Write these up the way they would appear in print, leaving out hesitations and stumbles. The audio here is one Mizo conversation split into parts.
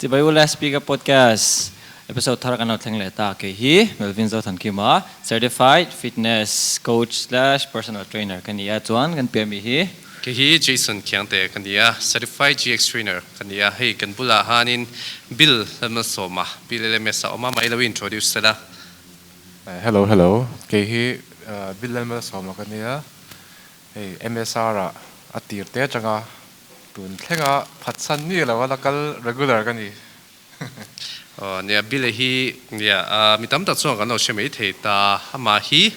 Chibai ule Speaker Podcast episode thar kan lo thleng leh ta. Kei hi Melvin Zothankima, Certified Fitness Coach slash Personal Trainer ka ni a, chuan kan piah mi hi. Kei hi Jason Khiangte ka ni a, Certified GX Trainer ka ni a, hei kan bulah hanin Bill Lalmalsawma, Bill LMS a awm a, mah ilo introduce sela. Hello hello, kei hi Bill Lalmalsawma ka ni a, hei MSR ah a tir te atanga Tun thlenga phatsan mi lo a la kal regular ka ni. Aw nia Bile hi nia mi tam tak chuan kan lo hre mai thei ta. Amah hi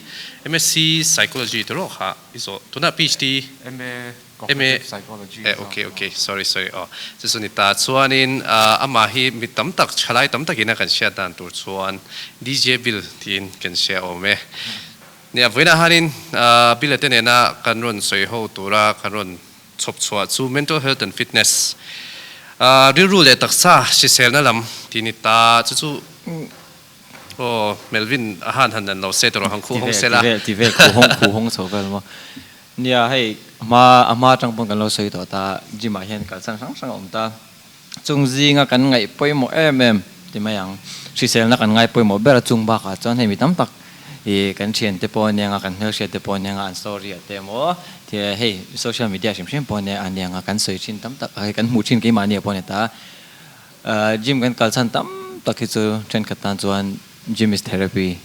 MSc Psychology te rawh kha i zawh tunah PhD MA Cognitive Psychology eh ok ok sorry sorry aw chu chu ni ta chuanin amah hi mi tam tak thalai tam takin a kan hriat dan tur chuan DJ Bill tiin kan hria awm e. Nia vawiinah hanin Bile te nena kan rawn sawi ho tura kan rawn Chhawp chhuah chu mental health and fitness, rilru leh taksa hriselna lam tih ni ta. Chu chu aw Melvin a han han lo se tawh han khuh hawng se la. Ti vel ti vel khuh hawng khuh hawng chho vel maw. Nia hei hma a hma atang pawn kan lo sawi tawh ta gym ah hian kalsan hrang hrang a awm ta. Chung zinga kan ngaih pawimawh em em ti mai ang. Hriselna kan ngai pawimawh ber a chung bakah chuan hei mi tam tak I kan thiante pawh anianga kan hmelhriatte pawh anianga an story ah te emaw hei social media hrim hrim pawh ania anianga kan sawi thin tam tak hei kan hmuh thin keimahni ah pawh a ni ta. Gym kan kal chhan tam tak hi chu thenkhat tan chuan gym is therapy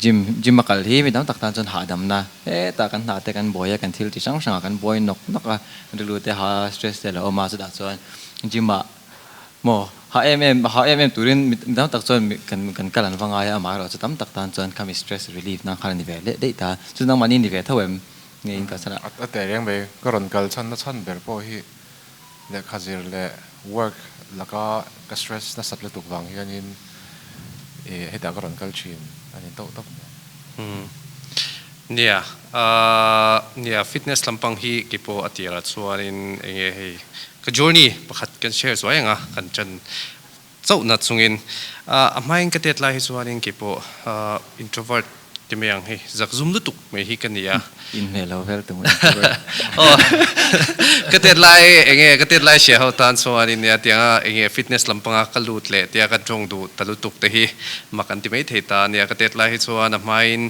gym gym a kal hi mi tam tak tan chuan hahdamna hetah kan hna te kan buai a kan thil ti hrang hrang ah kan buai nawk nawk a rilru te ha stress te a lo awm a chutah chuan gym ah Maw? Hah em em, hah em em turin mi tam tak chuan kan kan kal an va ngai a, amaherawh chu tam tak tan chuan khami stress relief nan khan a ni ve leh daih ta. Chu nangmahni ni ve tho em? Nge in kalchhan a? A teh reng mai, ka rawn kalchhan na chhan ber pawh hi lehkha zir leh work laka ka stress nasat lutuk vang hianin ih hetah ka rawn kal thin a ni tawh tawp mai. Umm. Nia, nia fitness lampang hi keipawh a tirah chuanin enge hei Ka journey pakhat kan share zuai ang a, kan ṭan chauhna chungin a hmain ka tet lai hi chuanin keipawh introvert ti mai ang hei, zakzum lutuk mai hi ka ni a. Inhmeh lo vel tum introvert. Aw, ka tet lai enge ka tet lai hria ho tan chuanin nia tianga enge fitness lampanga ka lut leh tia ka tawng duh ta lutuk te hi mak an ti mai thei ta nia, ka tet lai hi chuan a hmain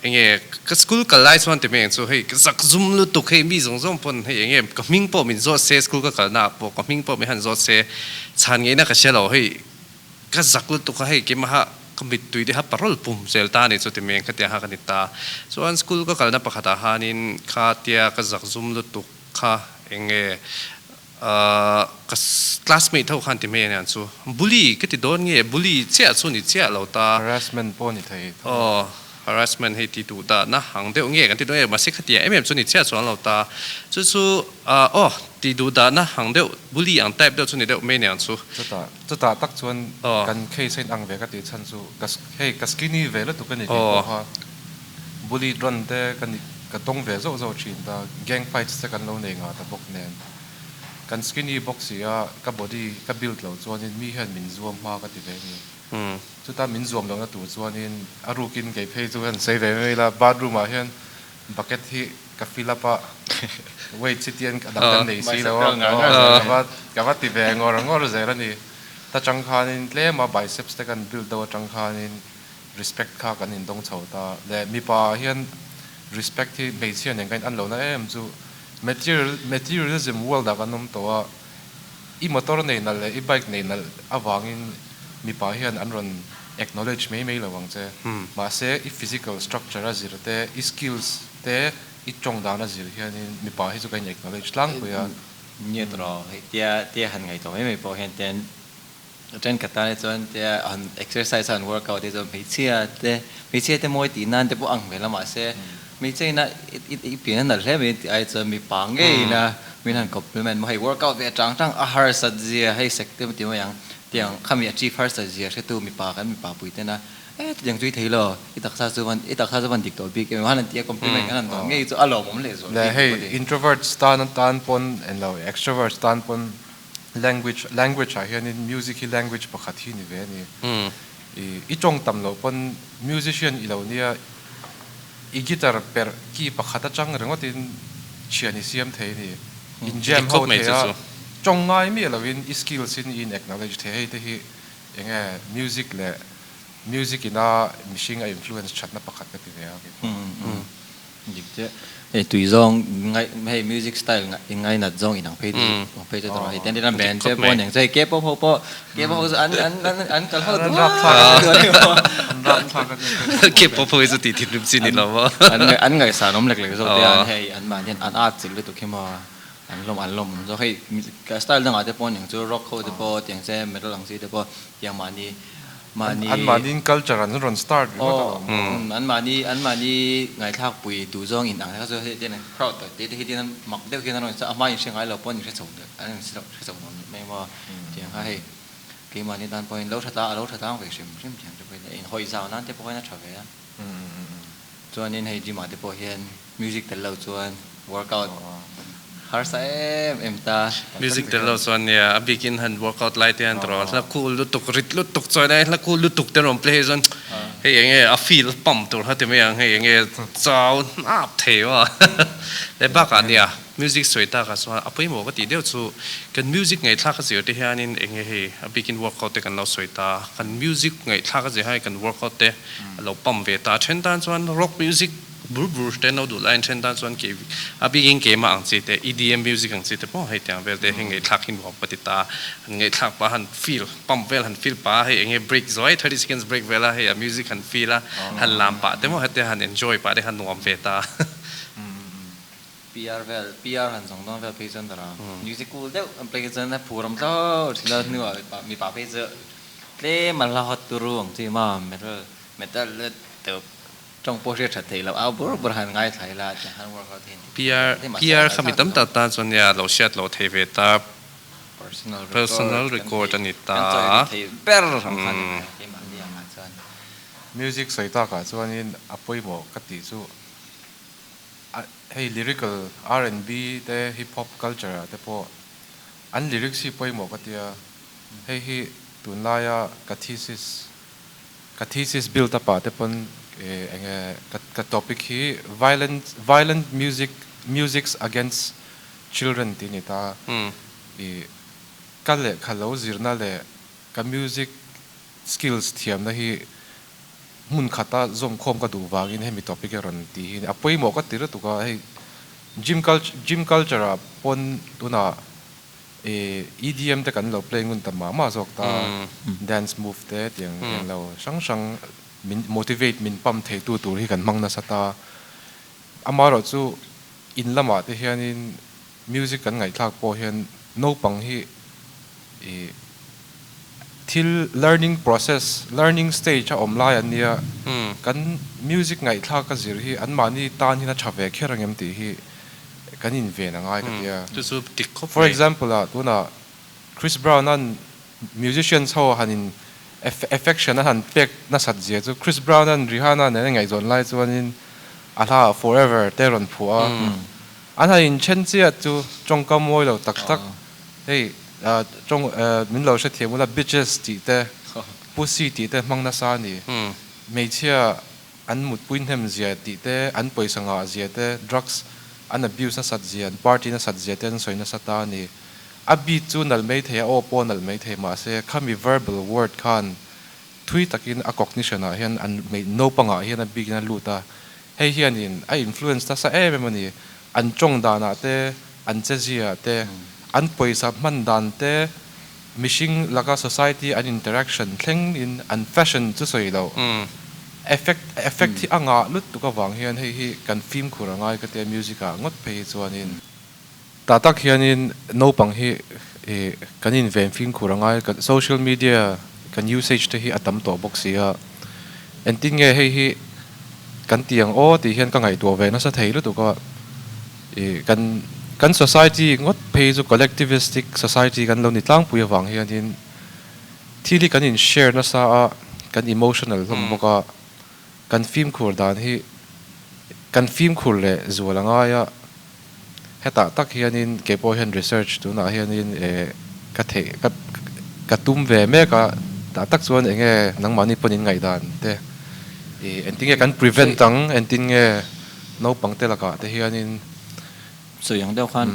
Enge ka school kal lai chuan ti mai ang chu hei ka zak zum lutuk hei mi zawng zawng pawn hei enge ka hming pawh min zawt se school ka kalna ah pawh ka hming pawh min han zawt se chhan ngeina ka hria lo hei ka zak lutuk a hei keimaha ka mittui te kha parol pum zel ta a ni chu ti mai ang khatiang kha ka ni ta chuan school ka kalna pakhat ah khanin kha tia ka zak zum lutuk kha enge ka classmate ho khan ti mai aniang chu bully ka ti dawn nge bully chiah chu ni chiah lo ta. Harassment pawh ni thei tho. Aw harassment hei ti duh dah na ang deuh nge kan ti dawn nge mahse khatia em em chu ni chiah chuan lo ta chu chu aw ti duh dah na ang deuh bully ang type deuh chu ni deuh mai aniang chu. Chutah chutah tak chuan kan case a inang ve ka tih chhan chu ka hei ka skinny ve lutuk a ni tih pawh kha bully run te ka ni ka tawng ve zauh zauh thin ta gang fights te kan lo nei ngah ta bawk nen. Kan skinny bawk si a, ka body ka build loh chuanin mi hian min zuam hma ka ti ve a ni. Chuta min zuam lohna tur chuanin a rukin kei phei chu han sawi ve mai ila, bathroom ah hian bucket hi ka fill up a, weight chi tian a dang kan nei si lo a, ka va ti ve ngawr ngawr zel a ni. Ta chang khanin tlem a biceps te kan build deuh atang khanin respect kha kan indawng chho ta. Leh mipa ah hian respect hi hmeichhia nen kan in an lohna em chu Material materialism world ah kan awm tawh a, i motor nei nalh leh i bike nei nalh avangin mipa hian an rawn acknowledge mai mai lo ang che. Mahse i physical structure a zir te, i skills te, i tawng dan a zir hianin mipa hi chu kan in acknowledge tlangpui a. Nia tawh hei tia tia han ngaihtuah mai mai pawh hian ten thenkhat tan hi chuan tia han exercise a han workout hi chuan hmeichhia te hmeichhia te mawi tih nan te pawh ang hmel a mahse hmeichhia ina i pian a nalh hle mai tih ai chuan mipa ngei ina min han compliment maw hei workout ve tang tang a harsat zia hei sek te ti mai ang tiang khami achieve harsat zia hretu mipa kan mipa pui ten a e tiang chu i thei lo i taksa chu van i taksa chu van dik tawh bik em han an ti a compliment kan han dawn ngei chu a lawmawm leh zual bik hei introverts tan tan pawn englo extroverts tan pawn Language, Language ah hianin music hi language pakhat hi ni ve a ni. I i tawng tam loh pawn musician i lo nia, i guitar perh key pakhat atang ringawtin thian i siam thei a ni. In jam ho thei a, Tawng ngai miah lovin i skills in i in acknowledge thei hei te hi enge music leh music ina mihring a influence thatna pakhat ka ti ve a kei pawh. Dik chiah. Hei tui zawng ngai hei music style in ngainat zawng inang phei chu ang phei chu tawh hei ten ila band che pawh aniang chu hei K-pop ho pawh K-pop ho chu an an an an kal ho duai duai maw an rapthlak ania K-pop ho hi chu tih thinrim chi ni lo maw an an ngaihsan awm lek lek zawk te a hei an mahni an art chilh lutuk hi maw an lawm an lawm awm zawk hei style dangah te pawh aniang chu rock ho te pawh tiang che metal ang chi te pawh tiang mahni Mahni. An mahniin culture an rawn start ringawt a lawm. Aw, an mahni, an mahni ngaihthlak pui duh zawng in ang kha chu hei tian crowd tak te te hi tian an mak deuh hian an rawn a hma in hre ngai lo pawh an inhre chho an in hre chho nuam mai maw tiang kha hei keimahni tan pawhin lo tha tlang a lo tha tlang ve hrim hrim tiang te pawhin in hawi zau nan te pawh hian a tha ve a. Chuanin hei gym ah te pawh hian music tel lo chuan workout harsa em em ta. Music tel lo chuan nia a bikin han workout lai te hian tawrh hla cool lutuk rit lutuk chuan hla cool lutuk te rawn play chuan hei enge a feel pump tur kha ti mai ang hei enge chau hnap thei a le bakah nia music sawi takah chuan a pawimawh ka tih deuh chu kan music ngaihthlak a zir te hianin enge hei a bikin workout te kan lo sawi ta kan music ngaihthlak a zir hian kan workout te a lo pump ve ta. A then tan chuan rock music bur bur te an lo duh laiin then tan chuan kei a bikin keimah ang chi te EDM music ang chi te pawh hei tiang vel te hei ngaihthlak hi nuam ka ti ta. Han ngaihthlak pah han feel pump vel han feel pah a hei enge break zuai 30 seconds break vel a hei a music han feel a han lam pah te maw hete han enjoy pah te kha nuam ve ta. PR vel PR han zawng dawn vel phei chuan dara music cool deuh an play chuan a phur awm thlawt thin a hnuah mipa phei chu Tlem a hla hawt turu ang chi ma metal metal let deuh tawng pawh hriat that theih loh au bur bur han ngaithla ila tiang khan workout hi an ti PR PR kha mi tam tak tan chuan nia lo hriat loh thei ve ta personal personal record a ni ta kan chawi ri thei ber ang khan ni mai a keimahni angah chuan. Music sawi takah chuanin a pawimawh ka tih chu hei lyrical R&B te hip hop culture ah te pawh an lyrics hi pawimawh ka tia. Hei hi tunlaia ka thesis, ka thesis build up ah te pawn enge ka topic hi violent violent music musics against children tih a ni ta. I ka lehkha lo zirna leh ka music skills thiamna hi hmun khata zawmkhawm ka duh vangin hemi topic a rawn tih hi a pawimawh ka ti lutuk a, hei gym culture gym culture ah pawn tunah EDM te kan lo play ngun ta mah mah zawk ta, dance move te tiang eng lo hrang hrang min motivate min pump thei tu tur hi kan hmang nasa ta. Amaherawh chu in lamah te hianin music kan ngaihthlak pawh hian naupang hi ih thil learning process, learning stage a awm lai an nia, kan music ngaihthlak a zir hi anmahni tan hian a tha ve kher angem tih hi kan inven a ngai ka tia. Chu chu dik khawp mai. For example ah tunah Chris Brown an musicians ho han in affection a han pek nasat zia chu Chris Brown an Rihanna nen a ngaihzawn lai chuanin a hla ah Forever te rawn phuah a. An han inthen chiah chu tawngkam mawi lo tak tak hei tawng min lo hrethiam ula bitches tih te pussy tih te hmang nasa a ni. Hmeichhia An mutpui hnem zia tih te, an pawisa ngah zia te, drugs an abuse nasat zia, an party nasat zia te an sawi nasa ta a ni. A beat chu nalh mai thei a, aw pawh nalh mai thei mahse khami verbal word khan thui takin a cognition ah hian an hmei naupangah hian a bikin a lut a, hei hianin a influence nasa em em a ni. An tawng danah te, an che zia te, an pawisa hman dan te, mihring laka society an interaction thleng in an fashion chu sawi loh effect effect hi a ngah lutuk avang hian hei hi kan fimkhur a ngai ka tia music ah ngawt phei hi chuanin tah tak hianin naupang hi ih kan inven fimkhur a ngai kan social media kan usage te hi a tam tawh bawk si a engtin nge hei hi kan ti ang aw tih hian ka ngaihtuah ve nasa thei lutuk a. Ih kan kan society ngawt phei chu collectivistic society kan lo ni tlangpui avang hianin thil hi kan in share nasa a, kan emotional hlawm bawk a, kan fimkhur dan hi kan fimkhur leh zual a ngai a, hetah tak hianin kei pawh hian research tunah hianin eh ka theih ka ka tum ve mek a, tah tak chuan eng nge nangmahni pawn in ngaihdan te ih engtin nge kan prevent ang engtin nge Naupang te lakah te hianin. Sawi ang deuh khan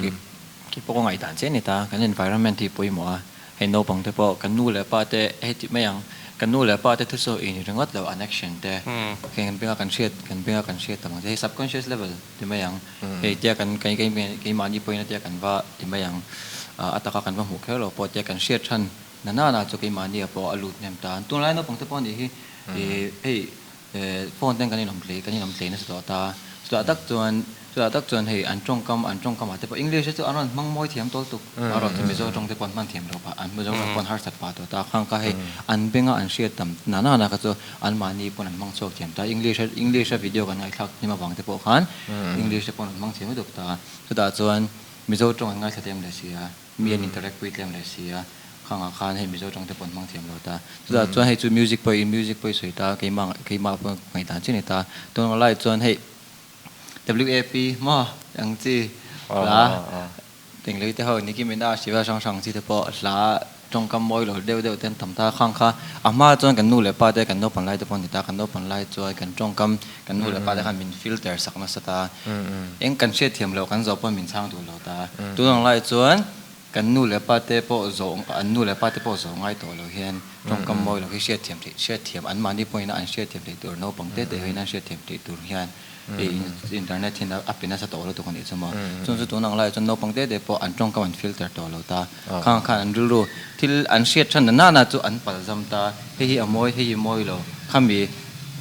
Khi pawh ka ngaihdan che a ni ta, kan environment hi pawimawh a, hei naupang te pawh kan nu leh pa te hei ti mai ang, kan nu leh pa te thusawi in ringawt lo an action te hei kan benga kan hriat kan benga kan hriat tam ang che, hei subconscious level ti mai ang, hei tia kan keimahni pawhin a tia kan va ti mai ang, a taka kan va hmuh kher lo pawh tia kan hriat than na nana chu keimahni ah pawh a lut hnem ta, tunlai naupang te pawh a nih hi hei Phone ten kan inawm tlei kan inawm tlei nasa tawh ta. Chutah tak chuan chutah tak chuan hei an tawngkam an tawngkam ah te pawh English hi chu an rawn hmang mawi thiam tawl tuk. Erawh chu Mizo tawng te pawh an hman thiam loh phah an Mizo tawng pawh an harsat phah tawh ta. Khang kha hei an benga an hriat tam na na kha chu anmahni pawn an hmang chhuak thiam ta. English a English a video kan ngaihthlak hnim avang te pawh khan English te pawh an hmang thiam lutuk ta. Chutah chuan Mizo tawng an ngaithla tlem leh si a. Mi an interact pui tlem leh si a, khangah khan hei Mizo tawng te pawh an hmang thiam lo ta. Chutah chuan hei chu music pawh i music pawh i sawi ta, keimah keimah pawh ngaihdan chi a ni ta. Tun ang lai chuan hei WAP maw ang chi hla Tinglei te ho Nicki Minaj tih vel hrang hrang chi te pawh hla tawngkam mawi lo deuh deuh te an tam ta. Khang kha a hma chuan kan nu leh pa te kan naupan lai te pawh a ni ta, kan naupan lai chuan kan tawngkam kan nu leh pa te khan min filter sak nasa ta. Eng kan hriatthiam loh kan zawh pawn min chhang duh lo ta. Tun ang lai chuan kan nu leh pa te pawh zawh an nu leh pa te pawh zawh ngai tawh lo hian tawngkam mawi lo hi hriatthiam theih hriatthiam an mahni pawhin an hriatthiam theih tur naupang te te hoin an hriatthiam theih tur hian hei internet hian a pe nasa tawh lutuk a nih chu maw. Chung chu tun ang lai chuan naupang te te pawh an tawngkam an filter tawh lo ta. Khang khan an rilru thil an hriat than na nana chu an palzam ta. Hei hi a mawi hei hi mawi lo khami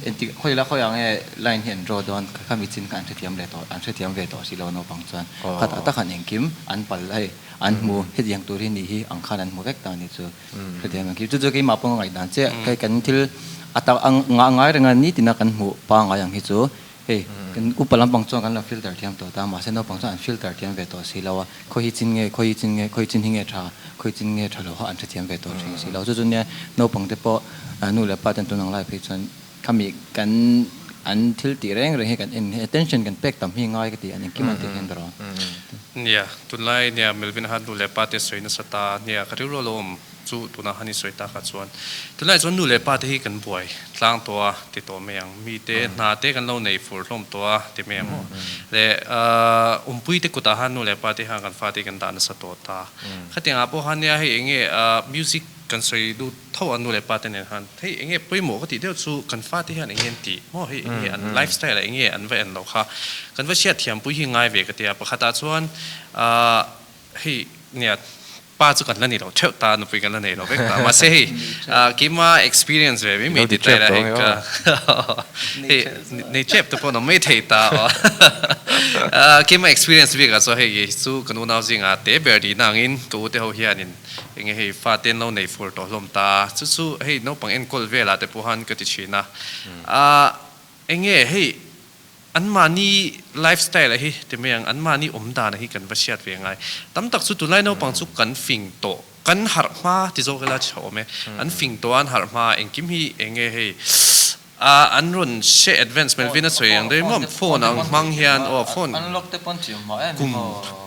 Engtik khawi la khawi ang nge line hi an draw dawn kha mi chin kha an hrethiam leh tawh an hrethiam ve tawh si lo naupang chuan khatah tak han engkim an pal hei an hmu hetiang tur hi nih hi ang khan an hmu vek ta ni chu hrethiam ang khi chu chu keimah pawh ka ngaihdan chiah hei kan thil a tak ang ngah ngai renga nitina kan hmuh pangngai ang hi chu hei kan upa lampang chuan kan lo filter thiam tawh ta mahse naupang chuan an filter thiam ve tawh si lo a khawi hi chin nge khawi hi chin nge khawi chin hi nge tha khawi chin nge tha lo kha an hrethiam ve tawh thin si lo chu chu nia naupang te pawh Nu leh pa ten tun ang lai phei chuan khami kan an thil tih reng reng hi kan en hi attention kan pek tam hi ngai ka ti an engkim an tih hian ber aw. Nia, tunlai nia Melvin han nu leh pa te sawi nasa ta nia ka rilru lo awm chu tunah han insawi tak ah chuan tunlai chuan nu leh pa te hi kan buai tlang tawh a ti tawh mai ang mi te hna te kan lo nei fur hlawm tawh a ti mai ang maw le awmpui te kutah han nu leh pa te hian kan fate hi kan dah nasa tawh ta khatiang ah pawh han nia hei enge music Kan sawi duh tho a nu leh pa te nen khan hei enge pawimawh ka tih deuh chu kan fate hian enge an tih maw hei enge an lifestyle ah enge an va en loh kha kan va hriat thiam pui hi ngai ve ka ti a pakhat ah chuan ah hei nia pa chu kan la ni lo theuh ta nupui kan la nei lo vek ta mahse hei ah keima experience ve mai mai ti ta ila hei ka hei nei tep te pawh an awm mai thei ta aw ah keima experience bik ah chuan hei chu kan unau zingah te ber nihna angin ka u te ho hianin Enge hei fate an lo nei fur tawh hlawm ta, chu chu hei naupang enkawl velah te pawh han ka ti thin a. Ahh enge hei anmahni lifestyle a hi ti mai ang, anmahni awm dan a hi kan va hriat ve ngai. Tam tak chu tunlai naupang chu kan fing tawh, kan harh hma ti zawk ila tha awm e. An fing tawh a, an harh hma engkim hi enge hei ahh an rawn hre advance Melvin a sawi ang daih maw phone ang hmang hian aw phone kum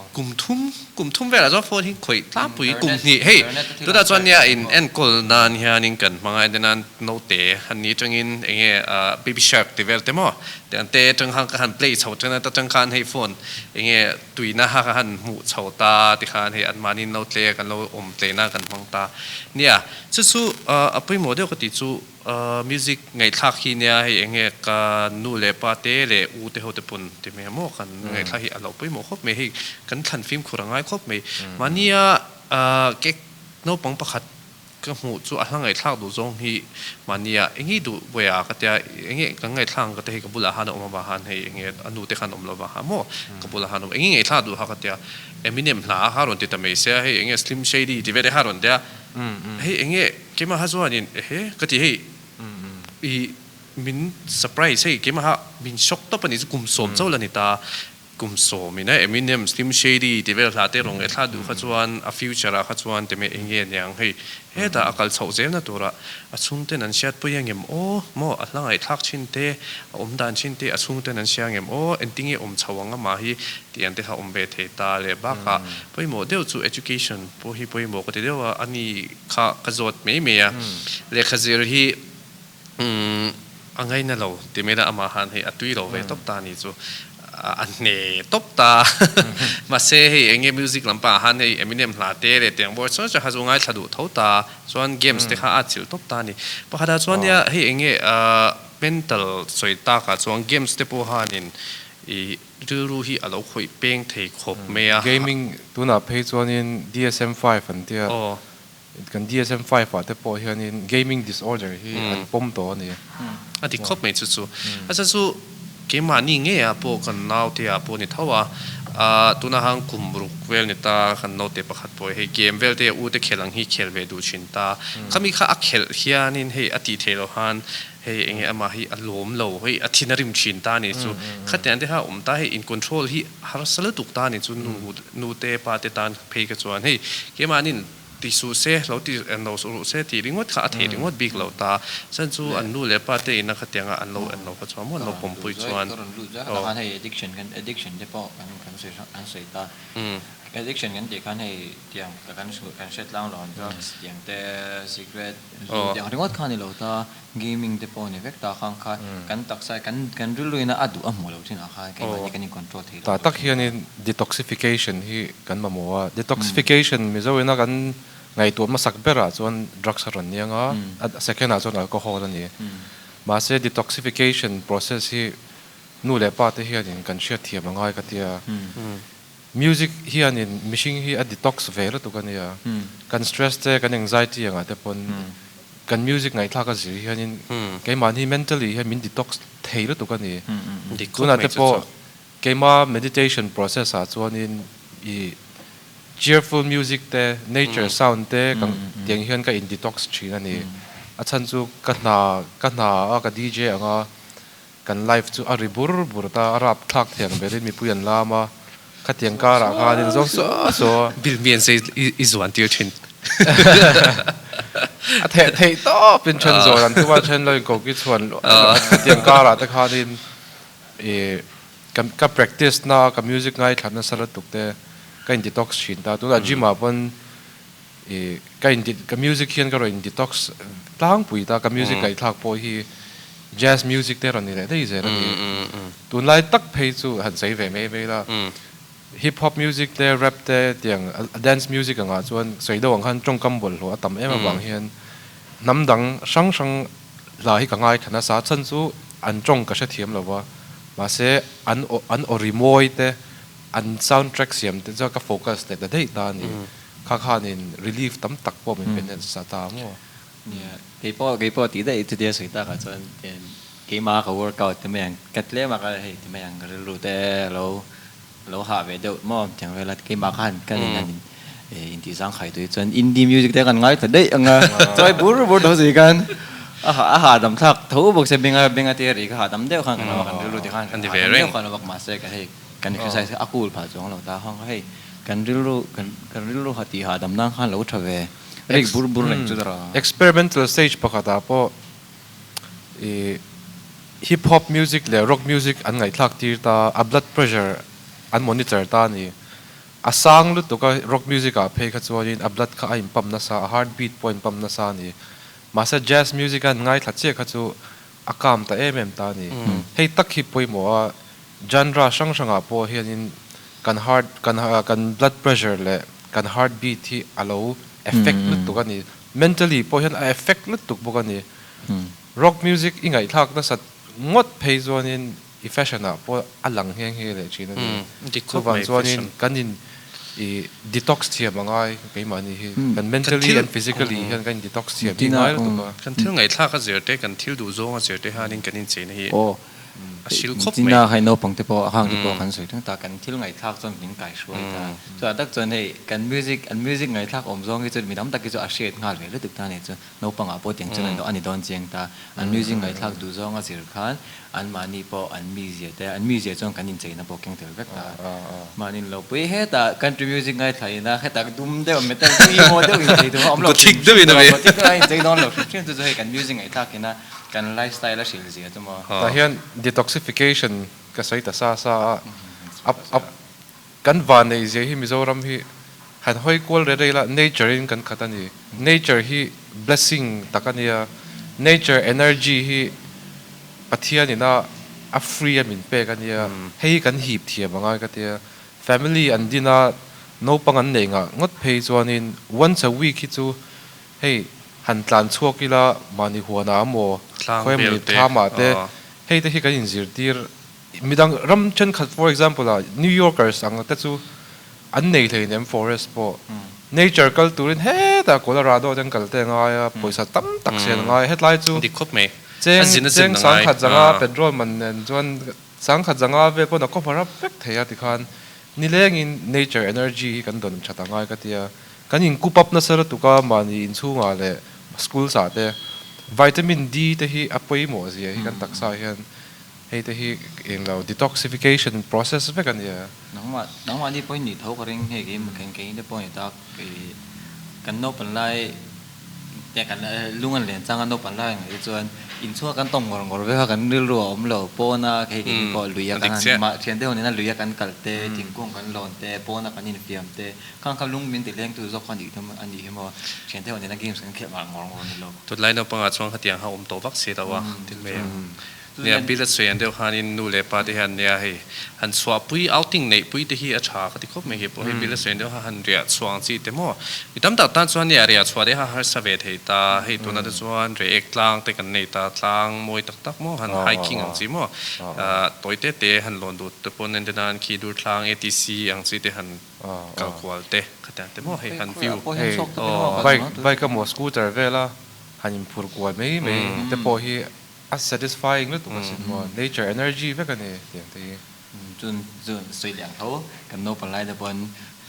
Kum thum, kum thum velah chuan phone hi khawih tlangpui kum hnih. Hei, tunah chuan nia in enkawl nan hianin kan hmang a, entir nan naute han ni atangin eng nge baby shark ti vel te maw tih ang te atang khan ka han play chho thin a, ta tang khan hei phone eng nge tuina kha ka han hmuh chho ta tikhan hei anmahni naute kan lo awm tleina kan hmang ta. Nia, chu chu a pawimawh deuh ka tih chu. Music ngaihthlak hi nia hei eng nge ka nu leh pa te leh u te ho te pawn ti hmel maw kan ngaihthlak hi a lo pawimawh khawp mai hei kan thlan fimkhur a ngai khawp mai mahnia cake naupang pakhat ka hmuh chu a hla ngaihthlak duh zawng hi mahnia eng nge duh buai a ka tia eng nge kan ngaihthlak ang ka tia hei ka bulah han a awm avang han hei eng nge a nu te khan awm lo vang ha maw ka bulah han awm eng nge ngaihthlak duh ha ka tia Eminem hla kha rawn ti ta mai sia hei eng nge Slim Shady ti ve te kha rawn tia hei eng nge Keimah ha chuanin ehe ka ti hei i min surprise hei keimah ha min shock tawp a nih chu kum sawm chauh la ni ta kum sawm in a Eminem Slim Shady ti vel hla te rawn ngaihthla duh kha chuan a future ah kha chuan ti mai eng nge niang hei hetah a kal chhoh zel na turah a chhungten an hriat pui angem aw maw a hla ngaihthlak thin te a awm dan thin te a chhungten an hria angem aw engtinge awm chho ang amah hi tih ang te kha awm ve thei ta leh bakah pawimawh deuh chu education pawh hi pawimawh ka ti deuh a ani Kha ka zawt mai mai a, lehkha zir hi a ngaina lo ti mai la amah han hei a tui lo ve tawp ta a ni chu. a hne tawp ta. Mahse hei enge music lampangah khan hei Eminem hla te leh tiang bawr chuan chuan kha chu ngaithla duh tho ta. Chuan games te kha a chilh tawp ta a ni. Pakhatah chuan nia hei enge mental sawi takah chuan games te pawh hanin i rilru hi a lo khawih peng thei khawp mai a. Gaming tunah phei chuanin DSM-5 an tia. Kan DSM-5 ah te pawh hianin gaming disorder hi an pawm tawh a ni. A dik khawp mai chu chu. A chhan chu keimahni ngeiah pawh kan naute ah pawh ni tho a, tunah khan kum ruk vel ni ta kan naute pakhat pawh hei game vel te u te khel ang hi khel ve duh thin ta. Khami kha a khelh hianin hei a tih theih loh khan Hei enge amah hi a lawm lo, hei a thin a rim thin ta a nih chu. Khatiang te kha a awm ta, hei in control hi harsa lutuk ta a nih chu nu nu te pa te tan phei kha chuan hei keimahnin ti suh se, lo ti en lo ruh se tih ringawt kha a theih ringawt bik lo ta. Chuan chu an nu leh pa te ina khatianga an lo en lo kha chuan maw an lo pawmpui chuan. Ka rawn lut zak a, khan hei addiction kan addiction te pawh kan kan sawi an sawi ta. Addiction kan tih khan hei tiang kan kan hriat tlang lo ang drugs tiang te cigarette Zu tiang ringawt kha a ni lo ta, gaming te pawh a ni vek ta khang kha kan taksa kan kan rilruina a duh a hmuh loh thinah khan keimahni kan in control thei lo Ta tak hianin detoxification hi kan mamawh a, detoxification Mizoina kan ngaihtuah hmasak berah chuan drugs a rawn ni ang a, a second ah chuan alcohol a ni. Mahse detoxification process hi nu leh pa te hianin kan hriatthiam a ngai ka tia. Music hianin mihring hi a detox ve lutuk a nia. Kan stress te, kan anxiety angah te pawn kan music ngaihthlak a zir hianin keimahni mentally hian min detox thei lutuk a ni. Tunah te pawh keima meditation process ah chuanin i cheerful music te, nature sound te ka tiang hian ka in detox thin a ni. A chhan chu ka hna ka hna a ka DJ anga Kan life chu a ri bur bur ta, a rap thlak thiang berin mipui an lam a, khatiang karah khanin zawng suau suau a. Bill mian se i zuan tir thin. A theh theih tawp in then zawn an tum a, then lo in koki chhuan luah luah a, khatiang karah te khanin i ka practice na ka music ngaithla nasa lutuk te ka in detox thin ta, tunah gym ah pawn I ka in ka music hian ka rawn in detox tlangpui ta, ka music ngaihthlak pawh hi jazz music te rawn ni leh daih zel a ni. Tunlai tak phei chu han sawi ve mai mai la, hip hop music te rap te tiang dance music angah chuan sawi deuh ang khan tawngkam bawlhhlawh a tam em avang hian hnam dang hrang hrang hla hi ka ngaithla nasa a, chhan chu an tawng ka hrethiam lo va, mahse an an aw rimawi te an sound track siam te chuan ka focus leh ta daih ta a ni. Kha khanin relief tam tak pawh min pe nasa ta maw? Nia, keipawh keipawh tih daih chutia sawi takah chuan keimah ka workout ti mai ang, ka tlem a ka hei ti mai ang ka rilru te lo lo hah ve deuh maw tiang vel a, keimah khan ka nin han intih zangkhai tui chuan indie music te kan ngaithla daih ang a, chawi bur bur tho si khan a hah a hahdam thlak tho bawk sia benga benga te ri kha hahdam deuh khan kan lo a kan rilru te khan hahdam deuh khan a vak mahse ka hei kan exercise kha a cool phah chuang lo ta khan ka hei Kan rilru kan kan rilru ha tih hahdam nan khan lo tha ve rik bur bur reng chu dara. Experimental stage pakhatah pawh i hip hop music leh rock music an ngaihthlak tir ta, a blood pressure an monitor ta a ni. A sang lutuk a rock music ah phei kha chuanin a blood kha a in pump nasa, a heart beat pawh a in pump nasa a ni. Mahse jazz music a an ngaithla chiah kha chu a calm ta em em ta a ni. Hei tak hi pawimawh a Genre hrang hrangah pawh hianin kan heart kan kan blood pressure leh kan heart beat hi a lo effect lutuk a ni. Mentally pawh hian a effect lutuk bawk a ni. Rock music i ngaihthlak nasat ngawt phei chuanin i fashion ah pawh a lang nghe nghe leh thin a ni. Chuvang chuanin kan in i detox thiam a ngai keimahni hi. Kan mentally and physically hian kan in detox thiam hi ngai lutuk a. Kan thil ngaihthlak a zir te, kan thil duhzawng a zir te hianin kan incheina hi A hril khawp mai. China hei naupang te pawh hang te pawh kan sawi thung ta, kan thil ngaihthlak chuan min kai hruai ta. Chutah tak chuan hei kan music an music ngaihthlak awm zawng hi chu mi tam tak hi chu a hriat nghal ve lutuk ta a ni chu. Naupangah pawh tiang chuan a ni dawn chiang ta. An music ngaihthlak duh zawng a zir khan anmahni pawh an mizia te an mizia chuan kan incheina pawh keng tel vek ta. Mahni lo pui hetah country music ngaithla ina hetah dum deuh metal deuh emaw deuh inchei tur a awm lo hrim hrim tur a, gothic deuh a inchei dawn lo hrim hrim chu chu hei kan music ngaihthlak ina Kan lifestyle a hrilh zia chu maw? Tah hian detoxification ka sawi ta sa sa a, a a kan van neih zia hi Mizoram hi han hawi kual rei rei la, nature in kan khat a ni. Nature hi blessing tak a nia, nature energy hi Pathian ina a free a min pek a nia, hei hi kan hip thiam a ngai ka tia. Family an din a, naupang an nei ngah ngawt phei chuanin once a week hi chu hei han tlan chhuak ila mahni huanah amaw, khawi emawni thlamah te hei te hi kan inzirtir Midang ram thenkhat for example ah New Yorkers ang te chu an nei hleinem forest pawh. Nature kal turin hetah Colorado te an kal te a ngai a, pawisa tam tak sen a ngai a, hetlai chu Dik khawp mai. A zin a zin a ngai. Cheng sangkhat zanga petrol man nen chuan sangkhat zanga vel pawn a cover up vek thei a tikhan nilengin nature energy hi kan dawn that a ngai ka tia. Kan in coop up nasa lutuk a mahni inchhungah leh schools ah te vitamin D te hi a pawimawh zia hi kan taksa hian Hei te hi eng lo detoxification process vek a nia. Nangmah nangmahni pawhin nih tho ka ring hei kei kei kei te pawh a ni tak i kan naupan lai te kan lung an len chang a naupan lai ang hi chuan inchhunga kan tawng ngawr ngawr vek a kan rilru a awm lo pawna hei kei pawh lui a kan han mah thian deuh nena lui a kan kal te thingkung kan lawn te pawna kan infiam te khang kha lung min ti lengtu zawk kha nih a nih hi maw thian deuh nena games kan khelh ngawr ngawr ni lo. Tunlai naupangah chuan khatiang kha awm tawh vak si lo a tin mai ang. Nia, bill a sawi an deuh khanin nu leh pa te hian nia hei han chhuahpui outing neihpui te hi a tha ka ti khawp mai hi pawh hei bill a sawi an deuh kha han riah chhuah ang chi te maw mi tam tak tan chuan nia riah chhuah te kha harsa ve thei ta hei tuna te chuan reiek tlang te kan nei ta tlang mawi tak tak maw han hiking ang chi maw tawi te te han lawn duh te pawn en te nan khi dur thlang etc ang chi te han kal kual te khatiang te maw hei han view hei bike bike emaw scooter vela han inphur kual mai mai te pawh hi A satisfying lutuk asin maw, nature energy vek a ni tiang te hi. Chun chu sawi leh ang tho, kan naupang lai te pawn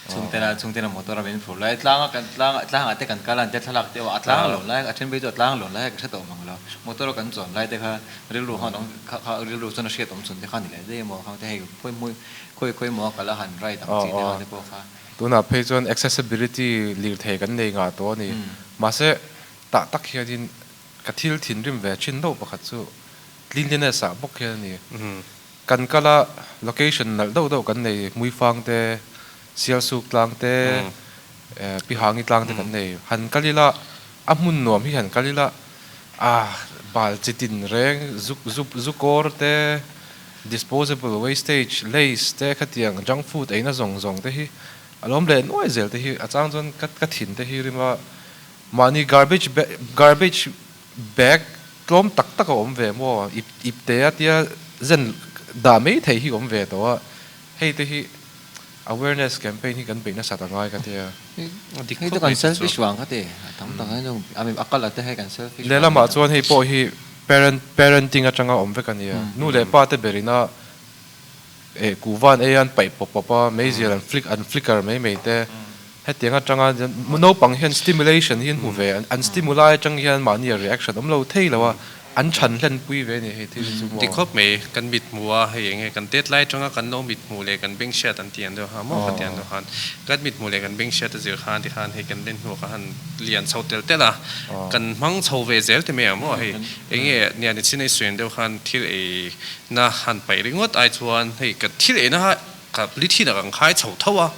chhungte la chhungte la motor a min phur lai tlang a kan tlang tlang ah te kan kal a an tia thlalak te a tlang a lawn lai a then phei chu a tlang lawn lai ka hre tawh mang lo, motor a kan chuan lai te kha rilru khan awm kha kha rilru chuan a hriat awm chhun te kha ni leh daih emaw khang te hei khawi hmui khawi khawi emaw a kal a han ride ang chi te kha te pawh kha. Tunah phei chuan accessibility lirthei kan nei ngah tawh a ni, mahse tah tak hianin Ka thil thinrim ve thin deuh pakhat chu cleanliness ah bawk hian a ni. Kan kal a location nalh deuh deuh kan nei, Hmuifang te, Sialsuk tlang te, Pihangi tlang te kan nei. Han kal ila a hmun nuam hi han kal ila ah bal chi tin reng zuk zuk zukawr te, disposable wastage, lace te khatiang junk food eina zawng zawng te hi a lawm leh nuai zel te hi a chang chuan ka thin te hi rim a. Mahni garbage garbage bag tlawm tak tak a awm ve maw? Ip ip te a tia zen dah mai thei hi awm ve tawh a, hei te hi awareness campaign hi kan beih nasat a ngai ka tia. Hei te kan selfish vang ka ti, a tam tak hi chu I mean a kal a te hei kan selfish vang. Lehlamah chuan hei pawh hi parent parenting atanga awm vek a nia, nu leh pa te berina eh kuhvan ei an paih pawp pawp a, meizial an flick an flicker mai mai te. Hetiang atanga naupang hian stimulation hi an hmu ve, an stimuli atang hian mahni a reaction awm lo thei lo a, an chhan hlenpui ve a ni hei thil hi chu maw. Ti khawp mai, kan mit hmu a, hei enge kan tet lai atanga kan lo mit hmuh leh kan beng hriat an ti an deuh ha maw ka ti an deuh khan, kan mit hmuh leh kan beng hriat a zir khan ti khan hei kan len hnuah kha han lian chho tel tel a, kan hmang chho ve zel ti mai ang maw hei enge nia ni chin ei suin deuh khan thil ei na han paih ringawt ai chuan hei kan thil ei na kha Ka polythene ah kan khai chho tho a,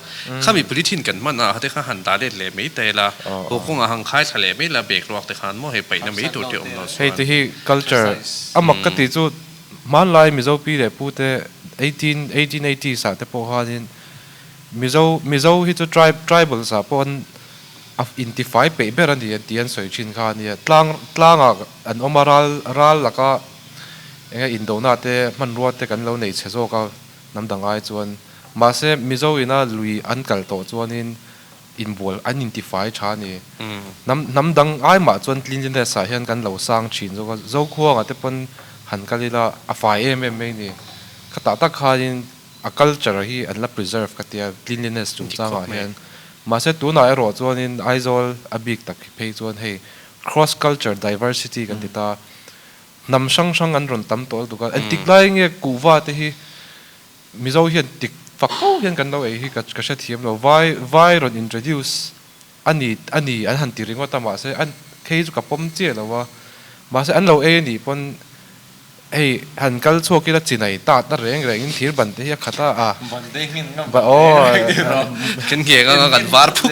khami polythene kan hman ah te kha han dah let leh mai ta ila, haw kawngah han khai thla leh mai la bag ruak te khan maw hei paihna mai tur te awm lo chuan. Hei te hi culture a mak ka tih chu hmanlai Mizo pi leh pu te 18 1880s ah te pawh khanin Mizo Mizo hi chu tribe tribals ah pawh an intifai peih ber a ni an tih an sawi thin kha a nia. Tlang tlangah an awm a ral ral laka eng nge indona te hmanrua te kan lo nei chhe zawk a. Hnam dang ai chuan mahse Mizo ina lui an kal tawh chuanin inbual an intifai tha a ni. Hnam hnam dang ai mah chuan cleanliness ah hian kan lo sang thin zawk a, Zokhuanga te pawn han kal ila a fai em em mai a ni. Khatah tak khanin a culture hi an la preserve ka tia cleanliness chungchangah hian. Mahse tunah erawh chuanin Aizawl a bik tak phei chuan hei cross culture diversity kan ti ta. Hnam hrang hrang an rawn tam tawh lutuk a, engtik lai nge kuhva te hi Mizo hian tik fak fo hian kan lo ei hi ka ka hrethiam lo, vai vai rawn introduce a ni a ni an han ti ringawt a mahse an khei chu ka pawm chiah lo a, mahse an lo ei a nih pawn hei han kal chhuak ila chinai tat na reng reng in thir ban te hi a khat a a ba aw Kan ngheng anga kan var phuk.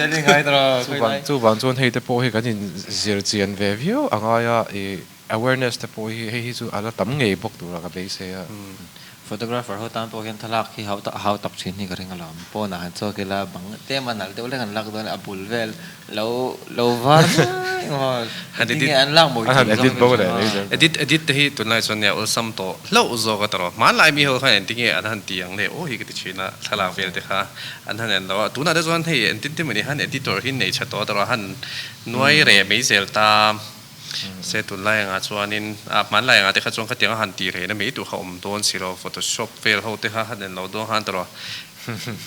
Chuvang chuvang chuan hei te pawh hi kan in zir chian ve viau a ngai a i. Awareness te pawh hi hei hi chu a la tam ngei bawk tura ka beisei a. Photographer ho tan pawh hian thlalak hi hau tak hau tak thin hi ka ring alawm. Pawnah han chhuak ila bang tlem a nalh deuh hlek an lak dawn a bul vel lo lo var mai maw engtin nge an lak mawi thei zawk hi ka hria. Edit edit te hi tunlai chuan nia awlsam tawh hlauh zawk a tawh. Hmanlai mi ho khan engtin nge an han ti ang le aw hi ka ti thin a thlalak vel te kha an han en lo a. Tunah te chuan hei engtin te mawni han editor hi nei tha tawh a tawh han nuai reh mai zel ta. Se tunlai angah chuanin ah hmanlai angah te kha chuan khatiang a han tih rehna mai tur kha awm dawn si lo, photoshop vel ho te kha han en lo dawn khan tawrh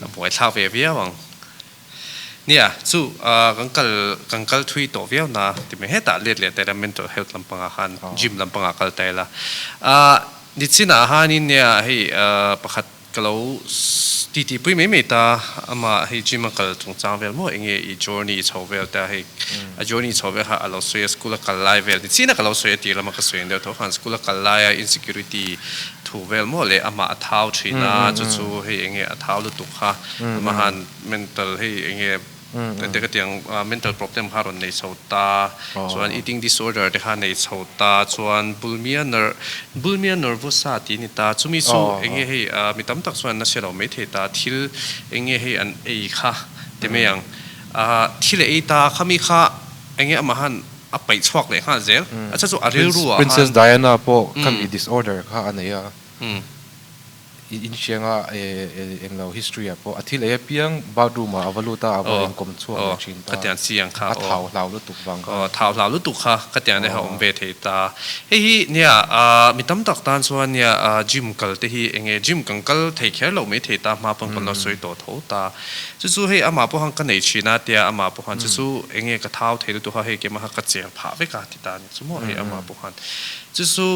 a buaithlak ve viau ang. Nia, chu ah kan kal kan kal thui tawh viau na ti mai hetah let leh ta ila mental health lampangah khan gym lampangah kal ta ila. Ah nichinah hanin nia hei ah pakhat Ka lo titi pui mai mai ta, amah hei gym a kal chungchang vel maw enge i journey chho vel te a hei a journey chho vel kha a lo sawi a school a kal lai vel ni chin a ka lo sawi a tir lama ka sawi ang deuh tho khan school a kal lai a insecurity thu vel maw leh amah a thau thin a chu chu hei enge a thau lutuk kha amahan mental hei enge Ente ka tiang mental problem kha rawn nei chho ta, chuan eating disorder te kha nei chho ta, chuan bulmia ner bulmia nervosa tih a ni ta, chumi chu eng nge hei mi tam tak chuan an la hre lo mai thei ta, thil eng nge hei an ei kha ti mai ang, thil a ei ta khami kha eng nge amah han a paih chhuak leh nghal zel, a chhan chu a rilru ah khan. Princess Diana pawh khami disorder kha a nei a. I inhrianga eng lo history ah pawh a thil ei apiang bathroom ah a va lut a, a va inkawm chhuak leh thin ta. A thau hlau lutuk vang kha. Aw, thau hlau lutuk kha ka tiang te kha awm ve thei ta. Hei hi nia mi tam tak tan chuan nia gym kal te hi eng nge gym kan kal thei kher loh mai thei ta hma pawn kan lo sawi tawh tho ta. Chu chu hei amah pawh khan ka nei thin a tia amah pawh khan chu chu eng nge ka thau thei lutuk a hei keimah kha ka cher phah vek a ti ta a ni chu maw hei amah pawh khan. Chu chu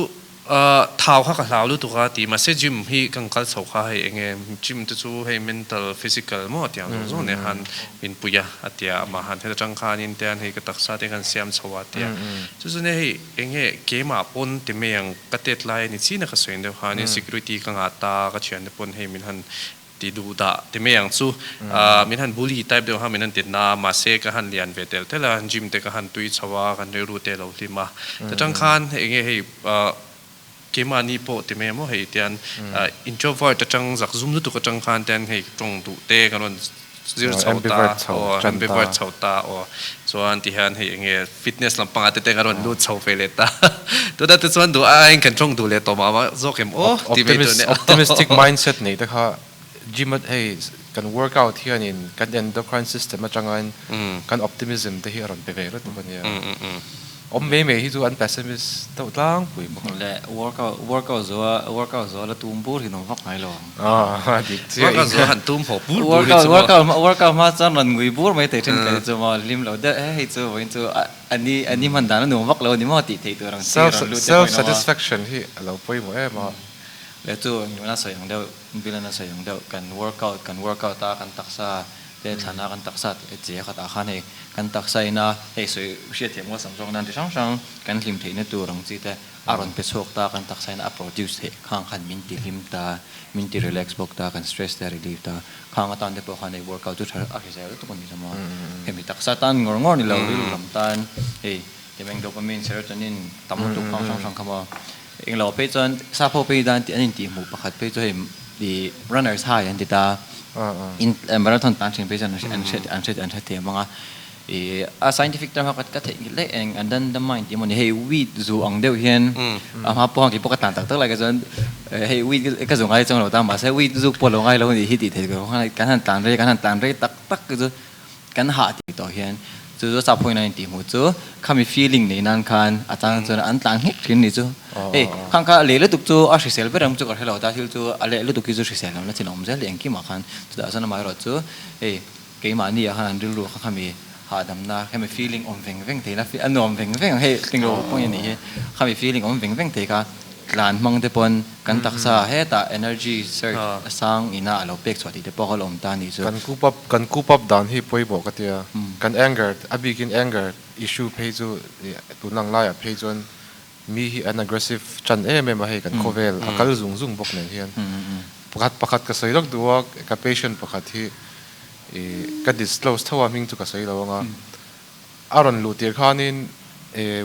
Thau kha ka hlau lutuk a ti mahse gym hi kan kal chho kha hei enge gym te chu hei mental physical maw tiang zawng zawng nen khan min pui a a tia amah han heta tang khanin te hian hei ka taksa te khan siam chho a tia chu chu nia hei enge keimah pawn ti mai ang ka tet lai a ni chin a ka sawi deuh khan insecurity ka ngah ta ka thiante pawn hei min han Ti duh dah ti mai ang chu. Min han bully type deuh kha min han ti na, mahse ka han lian ve tel tel a, gym te ka han tui chho a, kan rilru te a lo hlim a. Ta tang khan eng nge hei keimahni pawh ti mai ang maw hei tian introvert atang zak zum lutuk atang khan tian hei tawng duh te kan rawn zir chho ta aw ambivert chho ta aw chuan ti hian hei eng nge fitness lampangah te te kan rawn lut chho ve leh ta tunah te chuan duh aiin kan tawng duh leh tawh mah mah zawk em aw tih mai tur nia. Optimistic mindset neih te kha gym a hei kan workout hianin kan endocrine system atangin kan optimism te hi a rawn pe ve lutuk a nia. Awm mai mai hi chu an pessimist deuh tlangpui bawk a. Le workout workout zawh a workout zawh a la tum bur hi nuam vak ngai lo ang. Aw dik chiah in. Workout zawh a han tum haw bur bur hi chu maw. Workout workout hma chuan rawn ngui bur mai thei thin ka chu maw hlim lo deuh he hei chu vawiin chu a ni a ni hman dan a nuam vak lo a ni maw tih theih tur ang chi rawn lut te pawhin awm a. Self satisfaction hi a lo pawimawh em a. Le chu nuna sawi ang deuh Bill an a sawi ang deuh kan workout kan workout a kan taksa te thlan a kan taksa che khat ah khan hei kan taksa in a hei sawi hriat thiam ngal sam zawk nan ti hrang hrang kan hlim theih na tur ang chi te a rawn pe chhuak ta kan taksa in a produce theih khang khan min ti hlim ta min ti relax bawk ta kan stress te a relieve ta khang atan te pawh khan hei workout chu tha a hrisel lutuk a ni zawm a hemi taksa tan ngawr ngawr ni lo rilru lam tan hei timeng dopamine serotonin tam lutuk khang hrang hrang kha maw Englo phei chuan sap ho phei dan tih an intihhmuh pakhat phei chu hei ih runners high an ti ta in marathon tan thin phei chuan an hre an hre an hre thiam ang a ih a scientific term kha ka theih nghilh daih eng an dan the mind tih emaw ni hei weed zu ang deuh hian a hma pawh kei pawh ka tlan tak tak lai kha chuan hei weed ka zu ngai chuang lo ta mahse weed zuk pawh lo ngai lo a nih hi tih theih kan han tlan rei kan han tlan rei tak tak chu Kan hah tih tawh hian chu chu sap pawhin an intih hmuh chu khami feeling nei nan khan a chang chuan an tlan nghek thin ni chu. Hei khang kha leh lutuk chu a hrisel ber ang chu ka hre lo ta thil chu a leh lutuk hi chu hrisel lam na chin a awm zel engkimah khan chutah chuan amaherawh chu hei keimahni ah khan an rilru kha khami hahdamna khami feeling awm veng veng thei na a nuam veng veng ang hei tinglo pawhin a nih hi khami feeling awm veng veng thei kha Tlan hmang te pawn kan taksa hetah energy surge a sang ina a lo pek chhuah tih te pawh kha la awm ta a nih chu. Kan coop up kan coop up dan hi pawimawh ka tia. Kan anger a bikin anger issue phei chu tun ang laiah phei chuan mi hi an aggressive tan em em a hei kan khawvel a kal zung zung bawk nen hian pakhat pakhat ka sawi lawk duh a ka patient pakhat hi ih ka disclose tho a hming chu ka sawi lo ang a a rawn luh tir khanin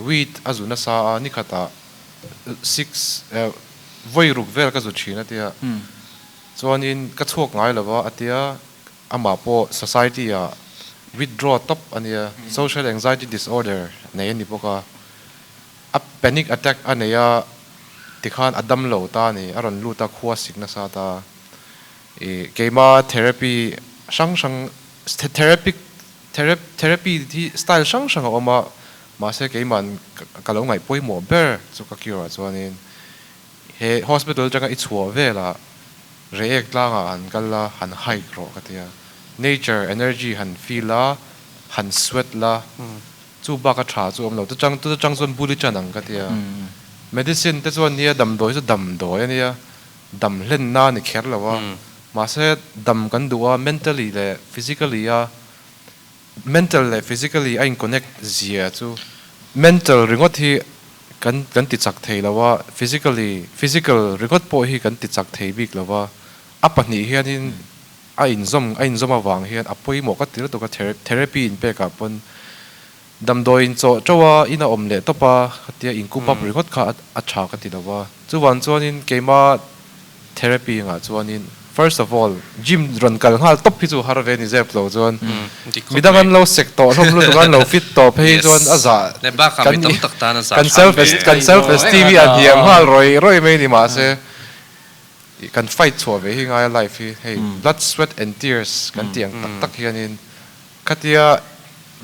Weed a zu nasa a, nikhatah six vawi ruk vel ka zu thin a tia. Chuanin ka chhuak ngai lo va a tia, amah pawh society ah withdraw tawp a nia, social anxiety disorder nei a ni bawk a. A panic attack a nei a tikhan a dam lo ta a ni, a rawn lut a khua sik nasa ta. Keima therapy hrang hrang therapy therapy hi style hrang hrang a awm a, mahse keima'n ka lo ngaih pawimawh ber chu ka cure ah chuanin he hospital atanga i chhuah velah Reiek tlangah han kal la, han hike rawh ka ti a, nature energy han feel a, han sweat la, chu bak a tha chu awm lo, chutang chutang chuan bul i chan ang ka ti a, medicine te chuan nia damdawi chu damdawi a nia, dam hlenna a ni kher lo a, mahse dam kan duh a mentally leh physically a mental leh physically a in connect zia chu mental ringawt hi kan kan ti chak thei lo a, physically physical ringawt pawh hi kan ti chak thei bik lo a, a pahnih hianin a inzawm a inzawm avang hian a pawimawh ka ti lutuk a therapy inpek ah pawn Damdawi in chawh teuh a, in a awm leh tawp a, khatia in kup up ringawt kha a tha ka ti lo a. Chuvan chuanin keima therapy ngah chuanin first of all gym rawn kal nghal tawp hi chu har ve ni zep lo chuan midang an lo sek tawh hlawm lutuk a, an lo fit tawh phei chuan a zah kan self kan self esteem hi a hniam nghal rawih rawih mai ni mahse kan fight chhuah ve hi ngai a life hi hei blood sweat and tears kan tih ang tak tak hianin Khatia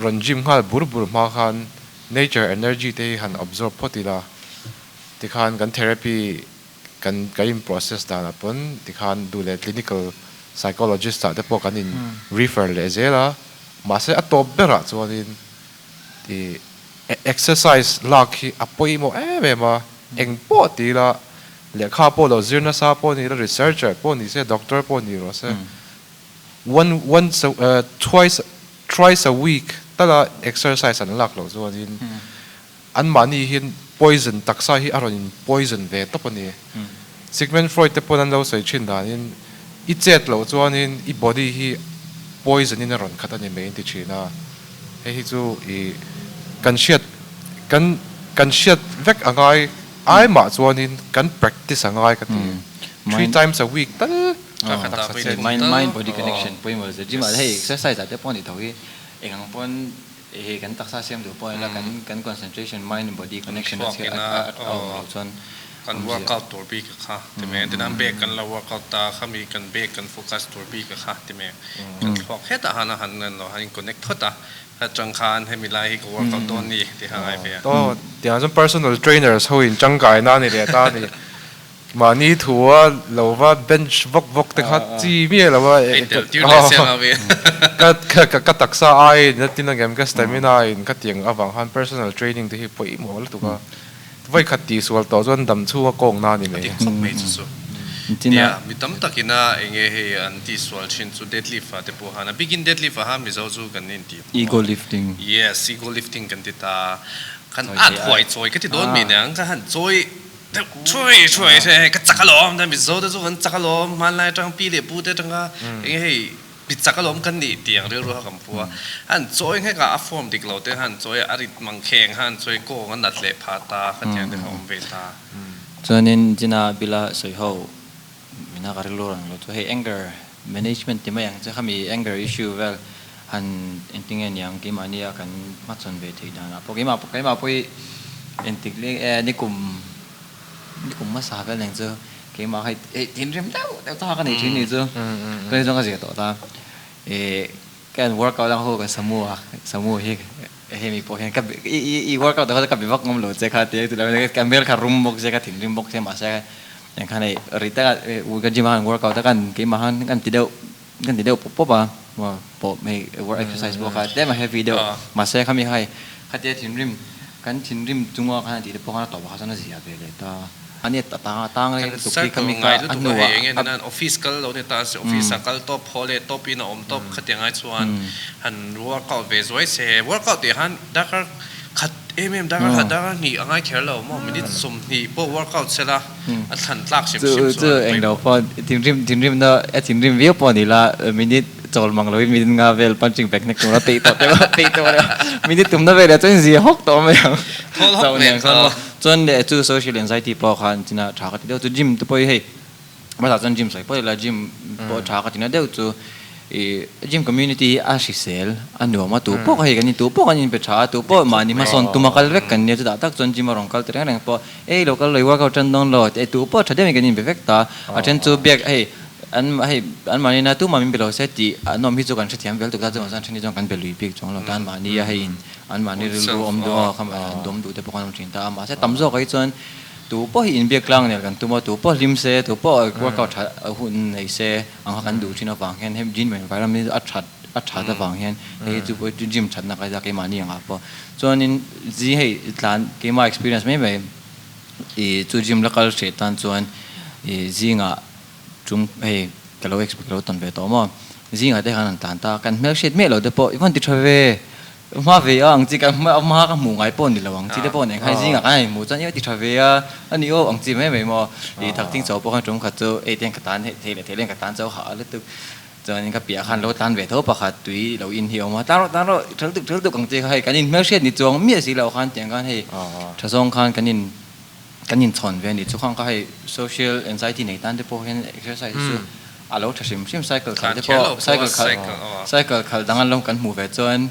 rawn gym nghal bur bur hma khan nature energy te hi han absorb phawt ila, tikhan kan therapy kan kan in process danah pawn tikhan duh leh clinical psychologist ah te pawh kan in refer leh zel a, mahse a tawp berah chuanin ih exercise lak hi a pawimawh em em a, eng pawh ti ila lehkha pawh lo zir nasa pawh ni ila researcher pawh ni se doctor pawh ni rawh se. One once a twice thrice a week tala exercise an lak loh chuanin anmahni hian poison taksa hi a rawn in poison ve tawp a ni. Sigmund Freud te pawn an lo sawi thin danin i chet loh chuanin i body hi poison in a rawn khat a ni mai an ti thin a. Hei hi chu i kan hriat kan kan hriat vek a ngai ai mah chuanin kan practice a ngai ka ti. Three times a week tal. Mind mind body connection pawimawh zet gym ah hei exercise ah te pawh ni tho hi eng ang pawn hei kan taksa siam duh pawh ila kan kan concentration mind and body connection a chhiat a awm loh chuan kan workout tur bik a kha ti mai tin an bag kan lo workout ta khami kan bag kan focus tur bik a kha ti mai kan thluak hetah han a han lo han in connect phawt a atang khan hemi lai hi ka workout dawn ni tih kha ngai ve a. Aw tiang chuan personal trainers ho in tangkai na a ni leh ta a ni. Mahni thua lo va bench vawk vawk te kha chi miah lo a ka taksa aiin a tin angem ka stamina in ka tiang avang khan personal training te hi pawimawh lutuk a vawi khat tih sual tawh chuan dam chhunga kawng na a ni mai. A dik khawp mai chu chu. Nia mi tam takin a enge hei an tih sual thin chu deadlift ah te pawh han a bikin deadlift ah han Mizo chu kan intih hmuh a. Ego lifting. Yes ego lifting kan ti ta kan at huai chawi ka ti dawn mi nia ka han chawi Deuh thuai thuai se hei ka chak alawm na Mizo te chu kan chak alawm hmanlai atang pi leh pu te atanga enge hei mi chak alawm kan nih tih ang rilru kha kan pu a han chawi nghek a a form dik lo te han chawi a a rit mang kheng han chawi kawng a nat leh phah ta khatiang te kha awm ve ta. Chuanin Gina Bila sawi ho mina ka rilru rang lo chu hei anger management ti mai ang che khami anger issue vel han engtinge niang keimahnia kan hmachhawn ve theih danah pawh keimah keimah pawh hi entik leng e nikum nikum hmasa vel eng chu keimah kha hei thinrim deuh deuh ta ka nei thin ni chu ka ni zawng ka zia tawh ta eh ka en workout ang ho ka samu a samu hi hemi pawh hian ka i i workout kha ka be vak ngawm lo che kha tia ka hmel kha rum bawk che ka thinrim bawk che mahse eng khan hei ri taka ka gym ah khan workout a kan keimah khan kan ti deuh Kan ti deuh pawp pawp a, pawh hei work exercise pawh kha tlem a heavy deuh mahse khami kha hei khatia thinrim kan thinrim chunga khan a tih te pawh khan a tawpah kha chuan a zia ve leh ta a ni a tang a tang reng lutuk hi khami kha a hnuah eng nge office kal lo ni ta se office ah kal tawp haw leh tawp in a awm tawp khatiang ai chuan han workout ve zuai se workout tih han darkar khat em em darkar khat darkar hnih a ngai kher lo maw minute 20 pawh workout sela a thlan tlak hrim hrim chuan. Chu englo pawh thinrim thinrimna a thinrim viau pawh ni la minute Chawl mang loin minute nga vel punching bag hnek tura peih tawh teuh a, peih tawh a minute tumna velah chuan zia hawk tawh mai ang. Thawl hawk mai ang kha. Chuan leh chu social anxiety pawh khan china tha ka ti deuh chu gym te pawh hi hei hmasa chuan gym sawi pawh ila gym pawh tha ka ti na deuh chu ih gym community hi a hrisel a nuam a tu pawh hei kan in tu pawh kan inpe tha a tu pawh mahni hmasawn tuma kal vek kan nia chutah tak chuan gym a rawn kal ta reng reng pawh ei lo kal lo i workout tan dawn lo tih tu pawh tha deuhin kan inbe vek ta a then chu biak hei An hei an mahni na tumah min be lo se tih an awm hi chu kan hrethiam vel tuk ta chuan chuan then hi chuan kan be lui bik chuang lo ta an mahni a hei in an mahni rilru awm duh a kham an dawm duh te pawh kan awm thin ta a mahse tam zawk ah hi chuan tu pawh hi inbiak tlang nel kan tum a tu pawh hlim se tu pawh workout tha hun nei se ang kha kan duh thin avang hian hemi gym environment hi a that a that avang hian hei hi chu pawh gym thatna ka zak keimahni angah pawh chuanin zi hei tlan keimah experience mai mai ih chu gym la kal hreh tan chuan ih zingah Chung hei ka lo expect lo tawn ve tawh maw? Zingah te khan an tlan ta, kan hmel hriat miah lo te pawh i van ti tha ve, hma ve a ang chi ka hma ka hmuh ngai pawh ni lo ang chi te pawh nen khan zingah kan han inhmuh chuan i va ti tha ve a, a ni aw ang chi mai mai maw? I thak thing chho pawh khan tum khat chu ei te hian ka tan thei leh thei leh ka tan chauh hah lutuk chuanin ka piah khan lo tlan ve tho pakhat tui lo in hi a awm a, tlan rawh tlan rawh thal tuk thal tuk ang chi kha hei kan inhmel hriat ni chuang miah si lo khan tiang khan hei tha zawng khan kan in Kan inchhawn ve a ni. Chukhang kha hei social anxiety nei tan te pawh hian exercise hi chu a lo tha hrim hrim. Cycle khalh te pawh cycle khalh cycle khalh dang an lo kan hmuh ve chuan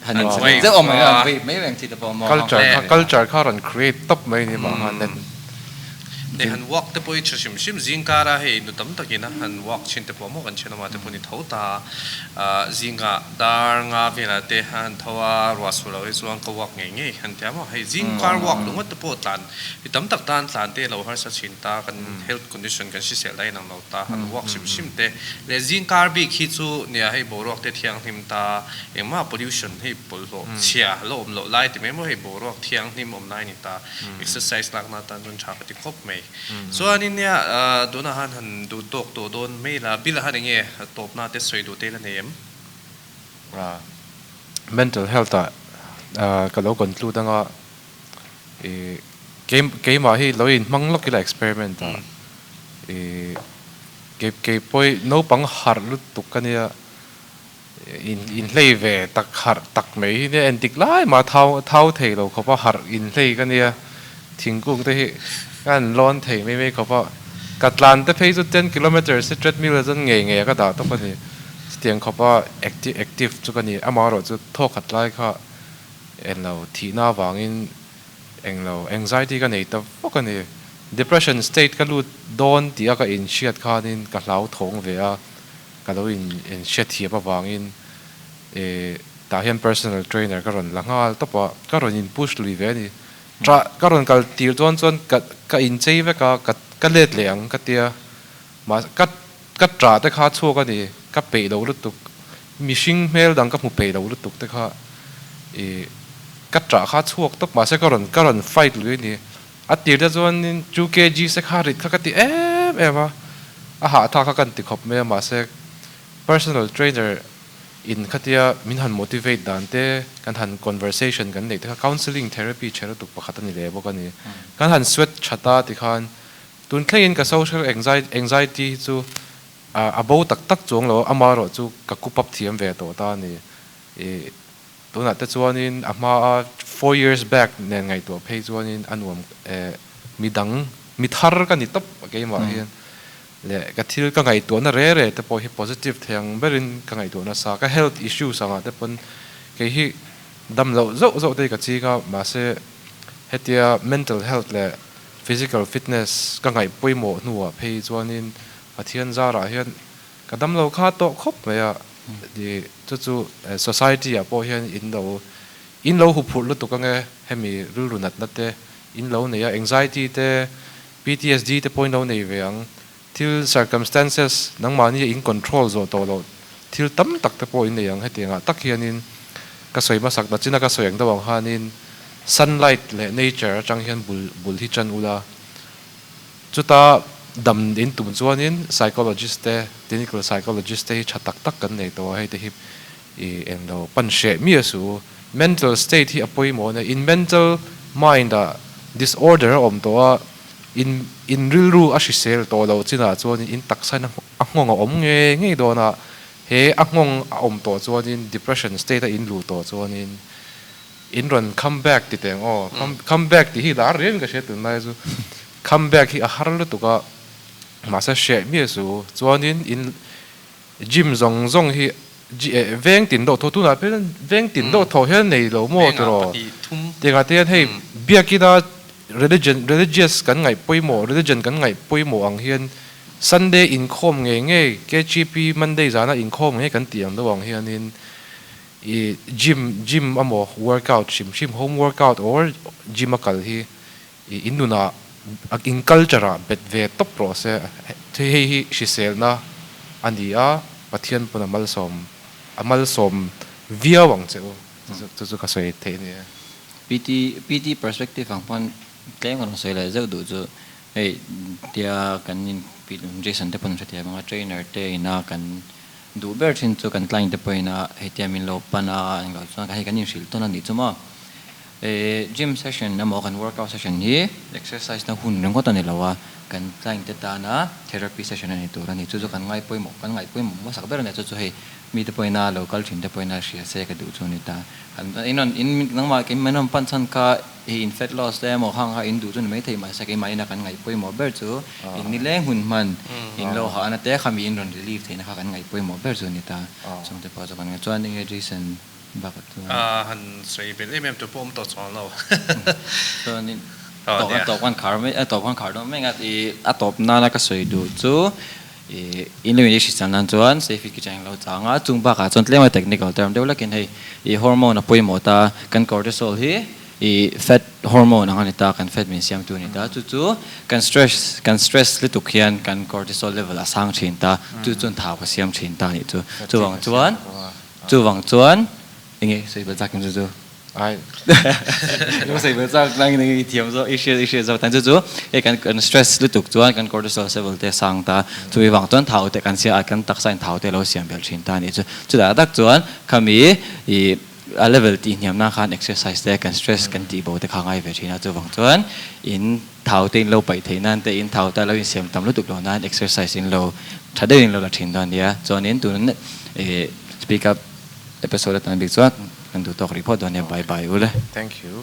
han inchhawn zeuh awm mai a, an vei mai reng chi te pawh maw. Culture kha culture kha rawn create tawp mai ni mah khan net. Hei han walk te pawh hi tha hrim hrim. Zingkara hei nu tam takin a han walk thin te pawh maw kan thian awm ah te pawh ni tho ta. Zingah dar nga velah te a han tho a, ruah suh loh hi chuan ka walk ngei ngei han ti a maw. Hei zing kar walk lu ngawt te pawh tlan mi tam tak tan tlan te lo harsa thin ta, kan health condition kan hrisel daih inang lo ta, han walk hrim hrim te leh zing kar bik hi chu nia hei boruak te thianghlim ta, engmah pollution hei bawlhhlawh chhia la awm loh lai ti mai maw hei boruak thianghlim awm lai ni ta, exercise lakna atan chuan tha ka ti khawp mai. Chuanin nia tunah han han duh tawk tawh dawn mai la, bill ah han enge tawpna te sawi duh te la nei em? Mental health ah ka lo conclude anga i keimah hi lo inhmang lawk ila experiment ah i kei pawh naupang harh lutuk ka nia Inhlei ve tak harh tak mai hi nia entik lai mah thau thau thei lo khawp a harh inhlei ka nia thingkung te hi ka han lawn thei mai mai khawp a ka tlan te phei chu ten kilometres hi treadmill ah chuan ngei ngei a ka dah tawp a ni chutiang khawp a active active chu ka ni amaherawh chu thawk khat lai kha englo thihna avangin englo anxiety ka nei ta vak a ni depression state ka lut dawn tih a ka inhriat khanin ka hlauthawng ve a. Ka lo in hriatthiam avangin eh tah hian personal trainer ka rawn la nghal tawp a, ka rawn in push lui ve a ni. Tah ka rawn kal tir dawn chuan ka ka inchei vek a, ka ka let leh ang ka tia, mahse ka ka tah te kha chhuak a ni, ka peih lo lutuk, mihring hmel dang ka hmu peih lo lutuk te kha ih ka tah kha chhuak tawp, mahse ka rawn ka rawn fight lui a ni. A tir te chuanin two kg se kha rit kha ka ti em em a, a hahthlak kha kan ti khawp mai a mahse personal trainer in khatia min han motivate dan te kan han conversation kan neih te kha counselling therapy tha lutuk pakhat a ni leh bawk a ni. Kan han sweat tha ta tikhan tun thlengin ka social anxiety hi chu a bo tak tak chuang lo a, amaherawh chu ka coop up thiam ve tawh ta a ni. Ih. Tunah te chuanin a hmaa four years back nen ngaihtuah phei chuanin a nuam eh midang mi thar ka ni tawp a keimah hian leh ka thil ka ngaihtuahna re re te pawh hi positive thei ang berin ka ngaihtuah nasa ka health issues angah te pawn kei hi dam loh zauh zauh te hi ka ching a mahse hetia mental health leh physical fitness ka ngaih pawimawh hnuah phei chuanin Pathian zarah hian Ka dam lo kha tawh khawp mai a, i chu chu society ah pawh hian in lo in lo huphurh lutuk ange hemi rilru natna te in lo nei a, anxiety te, PTSD te pawh in lo nei ve ang, thil circumstances nangmahni in control zawh tawh loh thil tam tak te pawh in nei ang hetiang ah tak hianin ka sawi hmasak na china ka sawi ang deuh ang khanin sunlight leh nature atang hian bul bul hi tan ula. Chuta dam in tum chuanin psychologist te, clinical psychologist te hi tha tak tak kan nei tawh a, hei te hi i eng lo pan hreh mi a su. Mental state hi a pawimawh a nia, in mental mind ah disorder a awm tawh a, in in rilru a hrisel tawh loh chinah chuanin in taksa in a nghawng a awm ngei ngei dawn a, He a nghawng a awm tawh chuanin depression state a in luh tawh chuanin in rawn come back ti teng aw, come back tih hi lar riau in ka hria tunlai chu, come back hi a har lutuk a, mahse hreh miah su chuanin in gym zawng zawng hi veng tin deuh thaw tunah phei chuan veng tin deuh thaw hian nei lo maw tiraw tiangah te hian hei biakina religion religious kan ngaih pawimawh religion kan ngaih pawimawh ang hian Sunday inkhawm ngei ngei KGP Monday zana inkhawm ngei kan tih ang deuh ang hianin i gym gym emaw workout hrim hrim home workout or gym a kal hi i in nunah in culture ah bet ve tawp rawh se hei hei hi hriselna a ni a Pathian pawn a malsawm a malsawm viau ang che u chu chu ka sawi theih a ni e. PT PT perspective ang pawn tlem ka rawn sawi leh zeuh duh chu Hei tia kan in Jason te pawn hrethiam anga trainer te ina kan duh ber thin chu kan client te pawh ina hetia min lo pan a englo chuan hei kan inhrilh tawn a nih chu maw. Gym session emaw kan workout session hi exercise na hun ringawt a ni lo a, kan client te tana therapy session a ni tur a ni. Chu chu kan ngaihpawimawh kan ngaihpawimawh hmasak ber a ni a, chu chu hei mite pawh ina lo kal thin te pawh ina hria se ka duh chu a ni ta. Kan in rawn in nangmah min rawn pan chhan kha Hei in fat loss te emaw khang kha in duh chu ni maithei mahse keimah ina kan ngaih pawimawh ber chu in nileng hun hman in lo hah na te kha mi in rawn relief theihna kha kan ngaih pawimawh ber chu a ni ta. Chung te pawh chu kan ngaih chuan enge Jason bakah chuan. Han sawi belh em em tur pawh awm tawh chuang lo. Chuan in tawp a tawp khan khar mai a tawp khan khar dawn mai a i a tawp nana ka sawi duh chu i in lo in i hrisel nan chuan safe kitchen englo chang a chung bakah chuan tlema technical term deuh lakin hei i hormone a pawimawh ta kan cortisol hi I fat hormone ang a ni ta, kan fat min siamtu a ni ta. Chu chu kan stress, kan stress lutuk hian kan cortisol level a sang thin ta, chu chuan thau ka siam thin ta a nih chu. Chuvang chuan, chuvang chuan enge sawi belh chak in chu chu? Ai. Lo sawi belh chak nang in enge i thiam zawk, i hriat i hriat zawk tan chu chu hei kan kan stress lutuk chuan kan cortisol level te a sang ta, chumi vang chuan thau te kan siam a, kan taksa in thau te a lo siam belh thin ta a nih chu. Chutah tak chuan khami i A level tih hniam nan khan exercise te kan stress kan tih bo te kha ngai ve thin a, chuvang chuan in thau te in lo paih theih nan te in thau te a lo insiam tam lutuk lo nan exercise in lo tha deuhin lo la thin dawn nia. Chuanin tun ih speak up episode atan bik chuan kan duh tawk rih phawt dawn nia. Bye bye ule. Thank you.